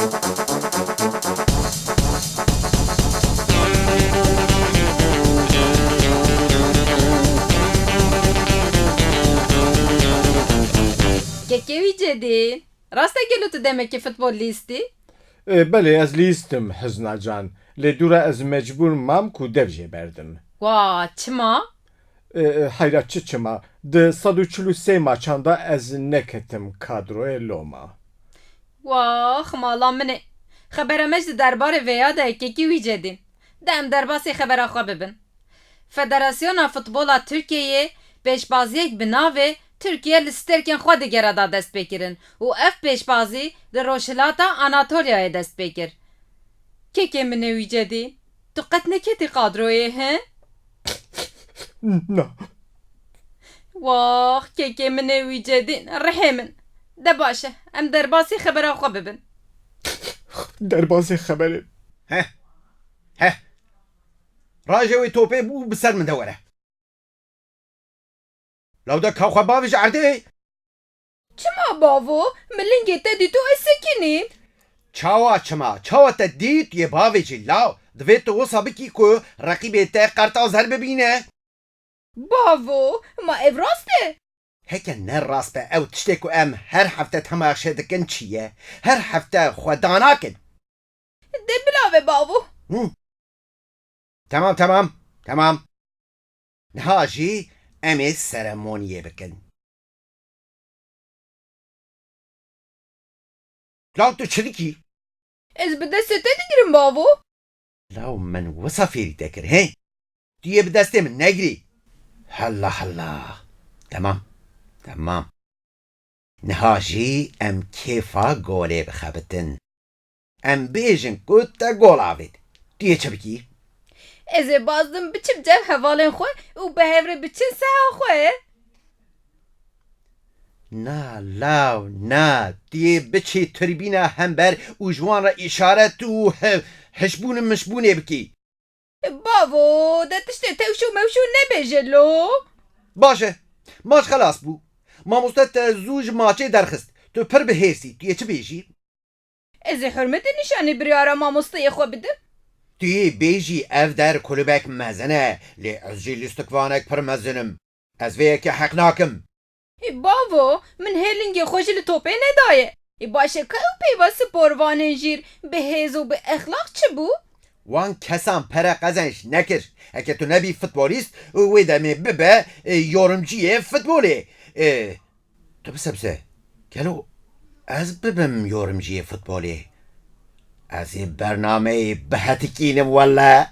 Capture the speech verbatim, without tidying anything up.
Kekê wî Cedî, rast e gelo tu demekî futbol lîstî? E, belê, ez lîstim, Hizna can. Lê dûra ez mecbûr mam ku dev jê berdim. Wa, çima? E, e, heyra çi çima? Di sed û çil û sê maçan de ez neketim kadroyê loma. Wax, mala min e. Xebera me jî di derbarê vêya de ye, kekî wî Cedî. De em derbasî xebera xwe bibin. Federasyona Futbola Tirkiyeyê pêşbaziyek bi navê Tirkiye li stêrkên xwe digere da dest pê kirin û ev pêşbazî li Rojhilata Anatolyayê dest pê kir. Kekê min ê wî Cedî, tu qet neketî kadroyê, he? Na. Wax, kekê min ê wî Cedî, rihê min. De baş e, em derbasî xebera xwe bibin. Derbasî xeberê. Heh. Heh. Raje wê topê bû bi ser min de were. Lawda ka xwe bavêje erdê. Çima bavo? Min lingê te dît û ez sekinî. Çawa çima? Çawa te dît yê bavêjî law? Divê tu wisa bikî ku reqîbê te qerta zer bibîne. Bavo, ma ev rast e? Heke ne rast be, ew tiştê ku em her hefte temaşe dikin çi ye? Her hefte xwe danakin. De bila ve bavo. Hı. Temam, temam, temam. Niha jî em ê seremoniyê bikin. Law tu çi dikî? Ez bi destê te digirim bavo. Law min wisa fêrî te kir, he? Tu yê bi destê min negirî. Halla halla. Temam. Temam. Niha jî em kêfa golê bixebitin. Em bêjin ku te gol avêt. Tu yê çi bikî? Ez ê bazdim biçim cem hevalên xwe û bi hev re biçin seha xwe. Na, law, na. Tu yê biçî tribîna hember û ji wan re îşaret û he-, hişbûn û mişbûnê bikî. Bavo, de tiştê tewşû mewşû nebêje lo. Baş e. Maç xelas bû. Mamoste te zû ji maçê derxist. Tu pir bi hêrs î. Tu yê çi bêjî? Ez ê hurmetê nîşanî biryara mamosteyê xwe bidim. Tu yê bêjî ev der kulübek mezin e, lê ez jî lîstikvanek pir mezin im. Ez vê yekê heq nakim. Ê bavo, min hê lingê xwe jî li topê nedaye. Ê baş e, ka ew peyva sporvanên jîr bi hêz û bi exlaq çi bû? Wan kesan pere qezenc nekir. Heke tu nebî futbolîst, wê demê bibe, e, yorumciyê futbolê. E, tu bisebse. Gelo ez bibim yorumciyê futbolê? Ez ê bernameyê bihetikînim wele.